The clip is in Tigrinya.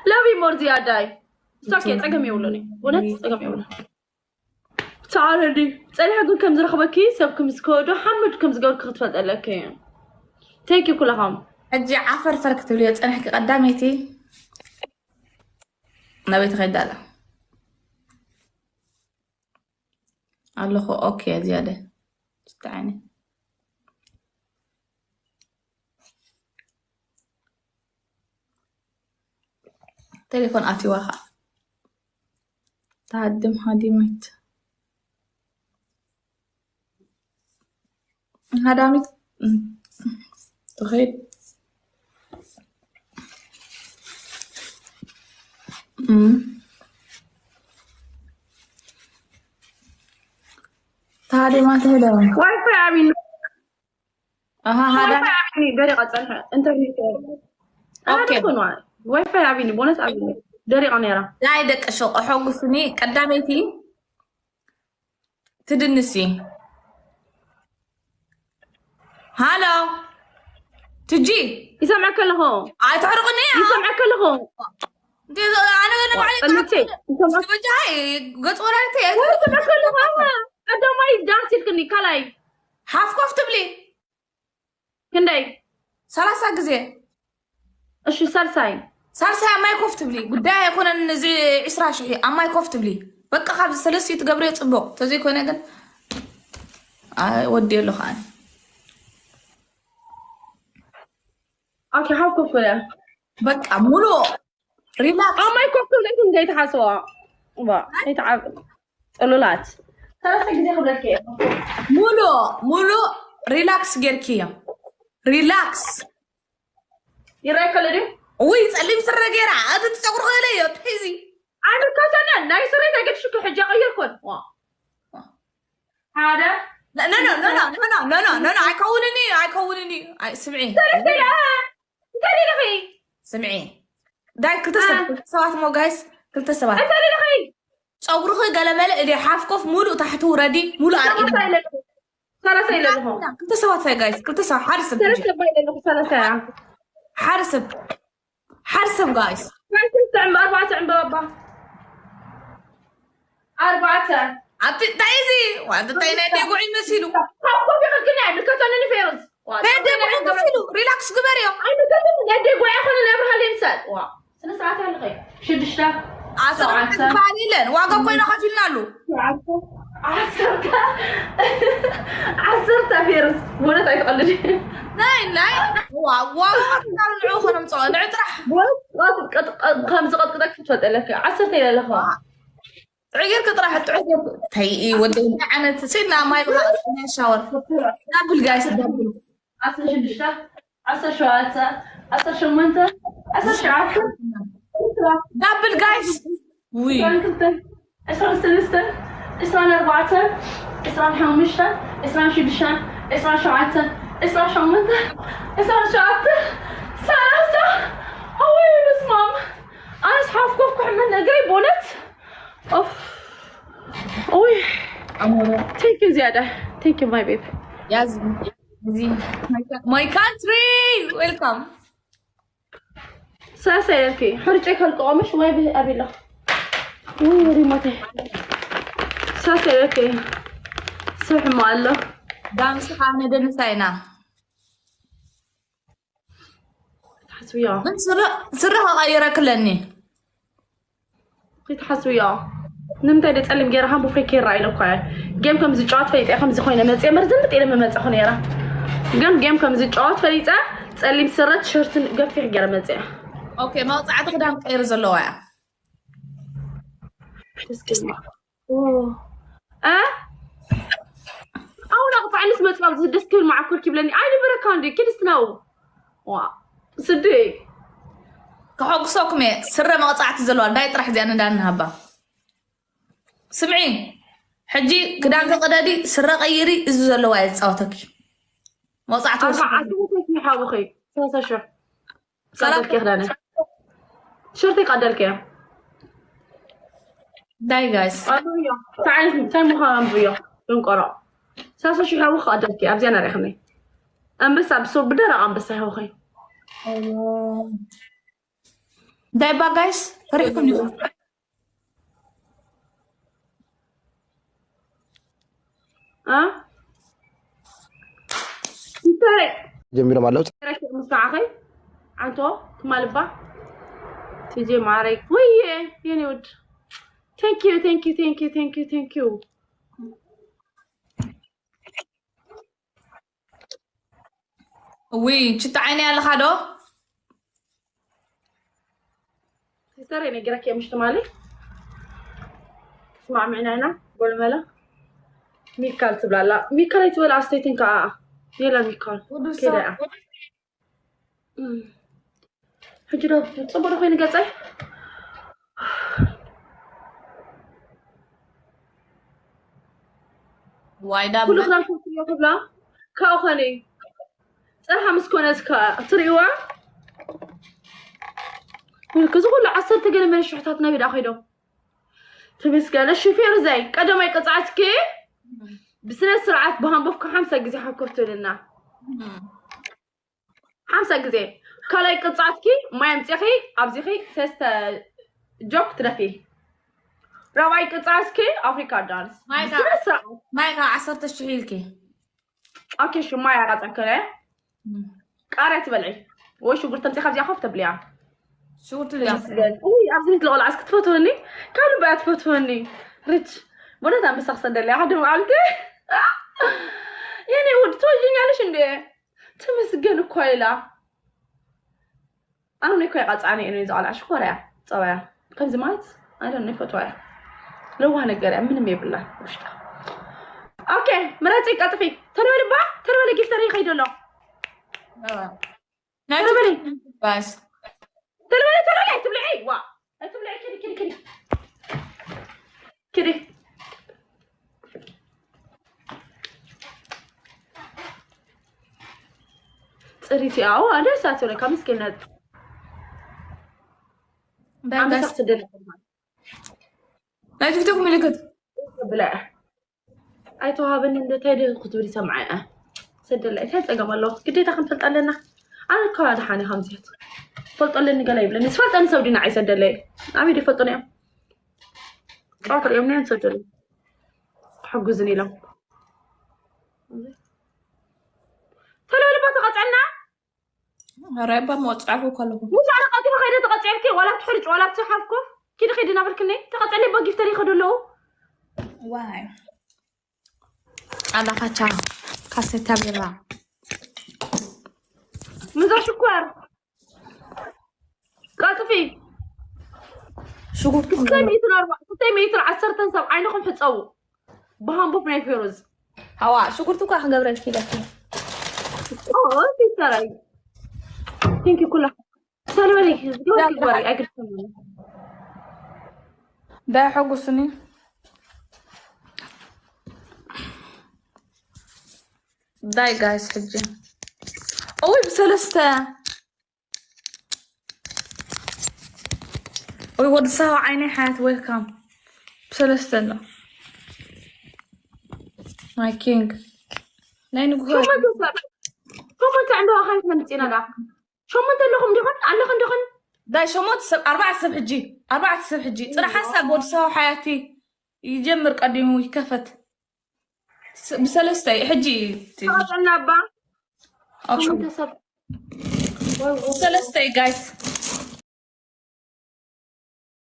Love you more ዝያዳይ። It's okay፣ ጸገም የብሉን እዩ። እውነት ጸገም የብሉን። ተዓረዲ። ጸኒሐ ግን ከም ዝረኽበኪ፣ ሰብ ከም ዝከወዶ ሓምድ ከም ዝገብርኪ ክትፈልጥ ኣለኪ። Thank you ኩላኹም። ሕጂ ዓፈር ፈር ክትብልዮ ጸኒሕኪ ቀዳመይቲ ናበይ ትኸይዳ ኣላ? ኣለኹ። ኦኬ፣ ዝያደ ትተዓኒ። ቴሌፎን ኣትይዋ ኸዓ። ተሃድም ሃዲመት። ሃዳሚት ትኸይድ። እም። ተሃዲማ ትሄድ። ዋይፋይ ኣቢኒ። ኣሃ፣ ሃዳ ዋይፋይ ኣቢኒ ደሪቓ ጸንሐ። ኢንተርኔት። ኣሃ፣ ኦኬ። ደኮን ዋይ-፣ ዋይፋይ ኣቢኒ፣ ቦነስ ኣቢኒ። ደሪቓ ነይራ። ናይ ደቂ ሸቆ ሐጉስኒ ቀዳመይቲ ትድንሲ። ሃሎ። ትጂ። ይሰምዐካ ኣለኹ። ኣይተሕርቕኒ። ይሰምዐካ ኣለኹ። እንዴ፣ ኣነ ገለ ባዕለይ ቀልብተይ፣ ይሰምዐካ፣ ስበጃይ፣ ገጽ ወላዲተይ፣ ይሰምዐካ ኣለኹ። ኣዋ፣ ቀዳማይ ዳንስ ኢልክኒ፣ ካልኣይ። ሓፍ ኮፍ ትብሊ። ክንደይ? ሰላሳ ግዜ። እሺ፣ ሳልሳይ። ሳልሳይ ኣብ ማይ ኮፍ ትብሊ። ጉዳይ ኣይኮነን፣ እዚ ዕስራ ሽሕ ኣብ ማይ ኮፍ ትብሊ። በቃ፣ ካብዚ ሰለስቲኡ ትገብርዮ ጽቡቕ። ተዘይኮነ ግን፣ ኣይ፣ ወዲ ኣሎ ከኣ። ኦኬ፣ ሓፍ ኮፍ በለ። በቃ፣ ሙሉ ሪላክስ። ኣብ ማይ ኮፍ ትብሊ ግን ከይትሓስዋ። ዋ፣ ከይትዓ-፣ ጥሉላት። ሰለስተ ግዜ ክብለኪ እየ። ሙሉ፣ ሙሉ ሪላክስ ጌርኪ እዮ። ሪላክስ። ይረኣይ ከሎ ድዩ? ውይ፣ ጸሊም ስረ ጌራ። እቲ ጸጉሪ ክእለ እዮ፣ ትሒዚ። ኣይምልከተንን። ናይ ስረይ እንታይ ገድሽኪ ሕጂ ቀይርኩን። ዋ። ሓደ። ኖ፣ ኖ፣ ኖ፣ ኣይከውንን እዩ፣ ኣይከውንን እዩ። ኣይ፣ ስምዒ። ሰለስተ ኢለ። እንታይ ኢለኺ? ስምዒ። ዳይ ክልተ ሰብ-፣ አ። ክልተ ሰባት እሞ ጋይስ፣ ክልተ ሰባት። እንታይ ኢለኺ? ጸጉርኺ ገለመለ እደ ሓፍ ኮፍ ሙሉእ ታሕቲ ውረዲ፣ ሙሉእ ኣርእይ። ሰላሳ ኢለ ኣለኹ። ሰላሳ ኢለ ኣለኹ። ክልተ ሰባት ሳይ ጋይስ፣ ክልተ ሰባት፣ ሓደ ሰብ ሰለስተ እንጂ። ሰብ ኢለ ኣለኹ፣ ሰላሳ እያ። ሓደ ሰብ። ሓደ ሰብ ጋይስ። ጋይስ፣ ክልተ ዕምበ-፣ ኣርባዕተ ዕምበባ። ኣርባዕተ። ኣቲ እንታይ እዚ? ዋንተ እንታይ ናይ ደጉዕ ይመሲሉ? ካብ ኮፊ ክግኒ ኣይምልከተንን ፌሩዝ። ዋ፣ ናይ ደጉዕ ይመሲሉ። ሪላክስ ግበርዮ። ኣይምልከተንን፣ ናይ ደጉዕ ኣይኮነን፣ ኣብርሃለ ይምሰል። ዋ፣ ስነ ስርዓት ኣለኸ። ሽዱሽተ። ኣስራ ሸውዓተ። ትባል ኢለን። ዋጋ ኮይና ከፊልናሉ። ሸውዓተ። ዓሰርተ። ዓሰርተ ፌሩዝ። በእውነት ኣይትቐልድ። ናይ፣ ናይ። ዋ፣ ዋጋ ከፊልናሉ ንዑ ኮነም ጸዋ። ንዑ ጥራሕ። ወስ-፣ ወስ-፣ ቀጥ-፣ ቀጥ-፣ ከም ዝቐጥቅጠክ ክትፈልጥ ኣለካ። ዓሰርተ ኢለ ኣለኹ። ጥዑይ ጌርኪ ጥራሕ፣ ጥዑይ ጌርኪ። ተይ፣ ወደይ፣ እንታይ ዓይነት፣ ሲድና ማይ ብሃ-፣ ሻወር። ዳብል ጋይስ፣ ዳብል። ዓሰርተ ሽዱሽተ፣ ዓሰርተ ሸውዓተ፣ ዓሰርተ ሸሞንተ፣ ዓሰርተ ትሽዓተ፣ ዳብል ጋይስ። ውይ። ዕስራን ክልተን፣ ዕስራን ሰለስተን፣ ዕስራን ኣርባዕተን፣ ዕስራን ሓሙሽተን፣ ዕስራን ሽዱሽተን፣ ዕስራን ሸውዓተን፣ ዕስራን ሸሞንተን፣ ዕስራን ትሽዓተን፣ ሰላሳ። ኣወይ፣ በስመ ኣብ። ኣነስ ሓፍ ኮፍ ክሕመኒ እግረይ፣ በእውነት። ኦፍ። ኡይ። ኣሞረ። Thank you ዝያዳ። Thank you my babe። ያዝ። እዚ my country። Welcome። ሳሰ ኢለኪ። ሕርጨይ ከልቅቖምሽ ወይ ብ-፣ ኣቢሎ። ውይ፣ ሪሞተይ። ሳሰ ኢለኪ። ስራሕ እሞ ኣሎ። ዳንስ ከዓ ነደንሳ ኢና። ትሓስብዮ? ግን ስረ፣ ስረ ከቐይረክለኒ። ከይትሓስብዮ። ንምንታይ ደ ጸሊም ገይረ ሃምቡ ፍሬክ ይረኣ ኢለ እኮ እየ። ጌም ከም ዝጫወት ፈሊጠ እየ፣ ከምዚ ኮይነ መጽየ፣ መርዝምጥ ኢለ ምመጸኹ ነይረ። ግን ጌም ከም ዝጫወት ፈሊጠ፣ ጸሊም ስረ ቲሸርትን ገፊሕ ገይረ መጽየ። ኦኬ፣ መቕጻዕቲ ክዳን ቀይሪ ዘለዋ እያ። ደስ ክብል። ኦ። እ? ኣሁን ኣቕጣዕንስ መጽባብ ደስ ክብል መዓኮር ኪብለኒ። ኣይንበረካ እንዴ? ኪድስ ነው። ዋ። ስዲ። ከሐጉሰኩም እየ። ስረ መቕጻዕቲ ዘለዋ። ዳይ ጥራሕ እዚኣ ንዳን ንሃባ። ስምዒ። ሕጂ ክዳንኪ ቅደዲ፣ ስረ ቀይሪ፣ እዚ ዘለዋ እየ ዝጻወተኪ። መቕጻዕቲ ወስዱ። ኣርባዓ ዓሰርተ ይሓውኺ። ሰላሳ ሽሕ። ሰላሳ ቀደልኪ ክዳነ። ቲሸርተይ ቀደልኪ እያ። ዳይ ጋይስ። ኣንብብዮ። እንታይ ዓይነት፣ እንታይ ምዃኑ ኣንብብዮ። ደንቆሮ። ሰላሳ ሽሕ ይሓውኺ ቀደልኪ። ኣብዚኣ ነሪእኽኒ። ኣንበሳ ብሶ-፣ ብደረቕ ኣንበሳ ይሓውኺ። እንታይ እባ ጋይስ ፈሪሕኩም ዲኹም? አ እንታይ ጀሚሮም ኣለዉ። ረኪ ምስ ከዓኸይ ዓንቶ ትማልባ ቲጂ ማረይ ወየ የኔ ውድ thank you thank you thank you thank you thank you ውይ ችታ ዓይኒ ኣለኻ ዶ? ሲስተር ነጊረኪ ምሽ ትማሊ ተስማዕሚዕና ኢና ጎልመለ ሚካል ትብላላ ሚካል ኣይትበላ ኣስተይትን ከዓ የላ ሚካል ወዱ ከይዳ እያ ሕጂ ዶ ፅቡቅ ዶ ኮይኑ ገፀይ ዋይዳ ኩሉ ክዳን ኮፍዮ ክብላ ካብኡ ከነ ፀርሓ ምስ ኮነ እስከ ትርእይዋ እዚ ኩሉ ዓሰርተ ገለ መን ሽሕታት ናበይ ደኣ ከይዶም ትምስገነ ሹፌር ዘይ ቀደማይ ቅፅዓትኪ ብስነ ስርዓት ብሃንቦፍካ ሓምሳ ግዜ ሓኮር ትብልና ሓምሳ ግዜ ካልኣይ ቅፅዓትኪ ማይ ኣምፂኺ ኣብዚኺ ሰስተ ጆክ ትደፊ ራብዓይ ቅፅዓትኪ ኣፍሪካ ዳንስ ማይ ብስነ ስርዓት ማይ ካብ ዓሰርተ ሽሕ ኢልኪ ኦኬ ሽማይ ኣቃፀከለ ቃርያ ትበልዒ ወይ ሽጉርቲ ኣምፂኻ ኣብዚኣ ኮፍ ተብልያ ሽጉርቲ ልያ ተመስገን ውይ ኣብዚ ቤት ለቆልዓስ ክትፈትወኒ ካብ ልባ እያ ትፈትወኒ ርች ወደት ኣንበሳ ክሰደለያ ሓደ መዓልቲ የኔ ውድ ትወጅኛለሽ እንደ ተመስገን እኳ ኢላ ኣነ እኮ ይቃፅዓኒ እዩ ዝቆልዓ ሽኮር እያ ፀባያ ከምዚ ማለት ኣይደን ይፈትዋ እያ ለዋህ ነገር እያ ምንም የብላ ውሽጣ ኦኬ ምረፂ ቀጥፊ ተልበልባ ተልበለ ጊፍተር ይኸይድ ኣሎ ናይ ተልበለ ባስ ተልበለ ተልበለ ኣይትብልዒ ዋ ኣይትብልዒ ክዲ ክዲ ክዲ ክዲ ፅሪቲ ኣዎ ኣደ ሳትዮ ካብ ምስኪነት እንታይ ጋስ ኣመሳክት ደለ ናይ ቲክቶክ ምልክት ብላ ኣይተዋሃበኒ እንደ እንታይ ደ ክትብል ይሰምዓ እያ ሰደላ እንታይ ፀገም ኣለዎ ግዴታ ክንፈልጥ ኣለና ኣነ ካብ ኣድሓኒ ከምዚት ፈልጦ ኣለኒ ገለ ይብለኒ ዝፈልጠኒ ሰብ ዲና ኣይሰደለይ ኣበይ ዶ ይፈልጡኒ እዮም ጨዋታ እዮም ነዮም ሰደለይ ክሕግዙን ኢሎም ተለበለባ ተቐፀልና ራይባ መወፅዓልኩ ከለኹ ሙሳ ቀልጢፈ ከይደ ተቐፂልኪ ዋላ ብትሕርጭ ዋላ ብትሓፍኮ ኪዲ ከይዲ ናበልክኒ ተቐፀሊ በጊፍተር ይኸዱ ኣለዉ ዋይ ቃላኻቻ ካሴታ ቢራ ምዛ ሽኮር ቀልጥፊ ሽጉርቲ ክልተ ሚእትን ኣርባ ክልተ ሚእትን ዓሰርተን ሰብ ዓይንኹም ሕፀቡ ብሃንቦፍ ናይ ፌሮዝ ሃዋ ሽጉርቲ እኳ ክገብረልኪ ኢለኪ ሲስተራይ ቲንኪ ኩላ ሰልበለይ ግበሪ ኣይግድሰኒ ዳይ ሕጉስኒ ዳይ ጋይስ ሕጂ እውይ ብሰለስተ ወይ ወዲ ሳዋ ዓይነይ ሓያት ዌልካም ብሰለስተ ኣሎ ማይ ኪንግ ናይ ንጉሆ ሸሞንተ ሰብ ሸሞንተ ዕንደዋ ካይት መምፅና ዳ ሸሞንተ ኣለኹም ዲኹን ኣለኽን ዲኹን ዳይ ሸሞንተ ሰብ ኣርባዕተ ሰብ ሕጂ ኣርባዕተ ሰብ ሕጂ ፅራሕ ሓሳብ ወዲ ሳዋ ሓያቲ ይጀምር ቀዲሙ ይከፈት ስ- ብሰለስተ እዩ ሕጂ እዩ እቲ- ተቐጠልና እባ ኦኬ። ሸሞንተ ሰብ ብሰለስተ እዩ ጋይስ